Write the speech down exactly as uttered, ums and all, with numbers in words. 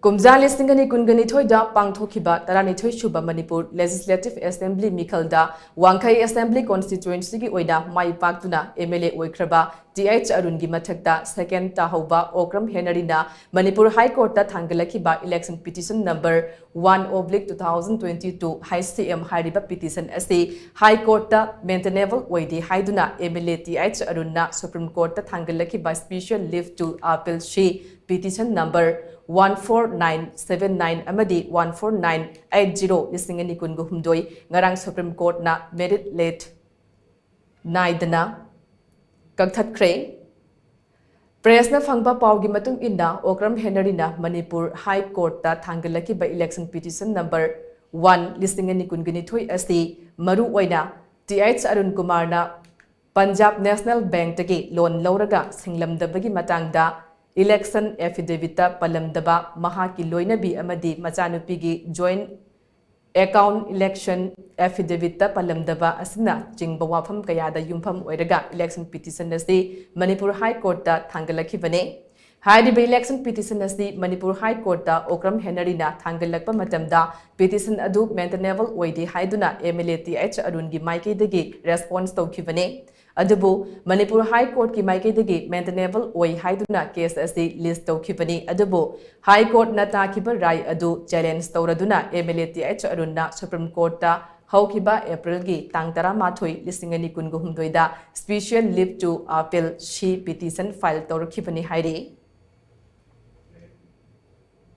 ꯀꯨꯝꯖꯥ ꯂꯤꯁꯤꯡ ꯑꯅꯤ ꯀꯨꯟꯒ ꯅꯤꯊꯣꯏꯗ ꯄꯥꯡꯊꯣꯛꯈꯤꯕ ꯇꯔꯥꯅꯤꯊꯣꯏ ꯁꯨꯕ ꯃꯅꯤꯄꯨꯔ Legislative Assembly ꯃꯤꯈꯜꯗ ꯋꯥꯡꯈꯩ Assembly Constituencyꯒꯤ ꯑꯣꯏꯅ ꯃꯥꯏ ꯄꯥꯛꯇꯨꯅ MLA ꯑꯣꯏꯈ꯭ꯔꯕ ꯇꯤ ꯑꯩꯆ ꯑꯔꯨꯟꯒꯤ ꯃꯊꯛꯇ second ꯇꯥꯍꯧꯕ Okram ꯍꯦꯅꯔꯤꯅ Manipur High Courtꯇ ꯊꯥꯡꯒꯠꯂꯛꯈꯤꯕ election petition number one oblique two thousand twenty-two H C M ꯍꯥꯏꯔꯤꯕ petition ꯑꯁꯤ High Courtꯇ maintainable ꯑꯣꯏꯗꯦ ꯍꯥꯏꯗꯨꯅ MLA ꯇꯤ ꯑꯩꯆ ꯑꯔꯨꯟꯅ Supreme Courtꯇ ꯊꯥꯡꯒꯠꯂꯛꯈꯤꯕ special leave to appeal C petition number one four nine seven nine ꯑꯃꯗꯤ one four nine eight zero ꯂꯤꯁꯤꯡ ꯑꯅꯤ ꯀꯨꯟꯒ ꯍꯨꯝꯗꯣꯏ ꯉꯔꯥꯡ Supreme Courtꯅ merit late ꯅꯥꯏꯗꯅ ꯀꯛꯊꯠꯈ꯭ꯔꯦ꯫ Pressꯅ ꯐꯪꯕ ꯄꯥꯎꯒꯤ ꯃꯇꯨꯡ ꯏꯟꯅ Okram ꯍꯦꯅꯔꯤꯅ Manipur High Courtꯇ ꯊꯥꯡꯒꯠꯂꯛꯈꯤꯕ election petition number one ꯂꯤꯁꯤꯡ ꯑꯅꯤ ꯀꯨꯟꯒ ꯅꯤꯊꯣꯏ ꯑꯁꯤ ꯃꯔꯨ ꯑꯣꯏꯅ ꯇꯤ ꯑꯩꯆ ꯑꯔꯨꯟ ꯀꯨꯃꯥꯔꯅ Punjab National Bankꯇꯒꯤ loan ꯂꯧꯔꯒ ꯁꯤꯡꯂꯝꯗꯕꯒꯤ ꯃꯇꯥꯡꯗ election affidavitꯇ ꯄꯜꯂꯝꯗꯕ ꯃꯍꯥꯛꯀꯤ ꯂꯣꯏꯅꯕꯤ ꯑꯃꯗꯤ ꯃꯆꯥꯅꯨꯄꯤꯒꯤ joint account election affidavitꯇ ꯄꯜꯂꯝꯗꯕ ꯑꯁꯤꯅꯆꯤꯡꯕ ꯋꯥꯐꯝ ꯀꯌꯥꯗ ꯌꯨꯝꯐꯝ ꯑꯣꯏꯔꯒ election petition ꯑꯁꯤ ꯃꯅꯤꯄꯨꯔ High Courtꯇ ꯊꯥꯡꯒꯠꯂꯛꯈꯤꯕꯅꯤ꯫ ꯍꯥꯏꯔꯤꯕ election petition ꯑꯁꯤ ꯃꯅꯤꯄꯨꯔ High Courtꯇ ꯑꯣꯀ꯭ꯔꯝ ꯍꯦꯅꯔꯤꯅ ꯊꯥꯡꯒꯠꯂꯛꯄ ꯃꯇꯝꯗ petition ꯑꯗꯨ maintainable ꯑꯣꯏꯗꯦ ꯍꯥꯏꯗꯨꯅ MLA ꯇꯤ ꯑꯩꯆ ꯑꯔꯨꯟꯒꯤ ꯃꯥꯏꯀꯩꯗꯒꯤ response ꯇꯧꯈꯤꯕꯅꯤ꯫ ꯑꯗꯨꯕꯨ ꯃꯅꯤꯄꯨꯔ High Courtꯀꯤ ꯃꯥꯏꯀꯩꯗꯒꯤ maintainable ꯑꯣꯏ ꯍꯥꯏꯗꯨꯅ case ꯑꯁꯤ list ꯇꯧꯈꯤꯕꯅꯤ꯫ ꯑꯗꯨꯕꯨ High Courtꯅ ꯇꯥꯈꯤꯕ ꯔꯥꯏ ꯑꯗꯨ challenge ꯇꯧꯔꯗꯨꯅ MLA ꯇꯤ ꯑꯩꯆ ꯑꯔꯨꯟꯅ Supreme Courtꯇ ꯍꯧꯈꯤꯕ Aprilꯒꯤ ꯇꯥꯡ ꯇꯔꯥꯃꯥꯊꯣꯏ, ꯂꯤꯁꯤꯡ ꯑꯅꯤ ꯀꯨꯟꯒ ꯍꯨꯝꯗꯣꯏꯗ special leave to appeal C petition file ꯇꯧꯔꯛꯈꯤꯕꯅꯤ ꯍꯥꯏꯔꯤ꯫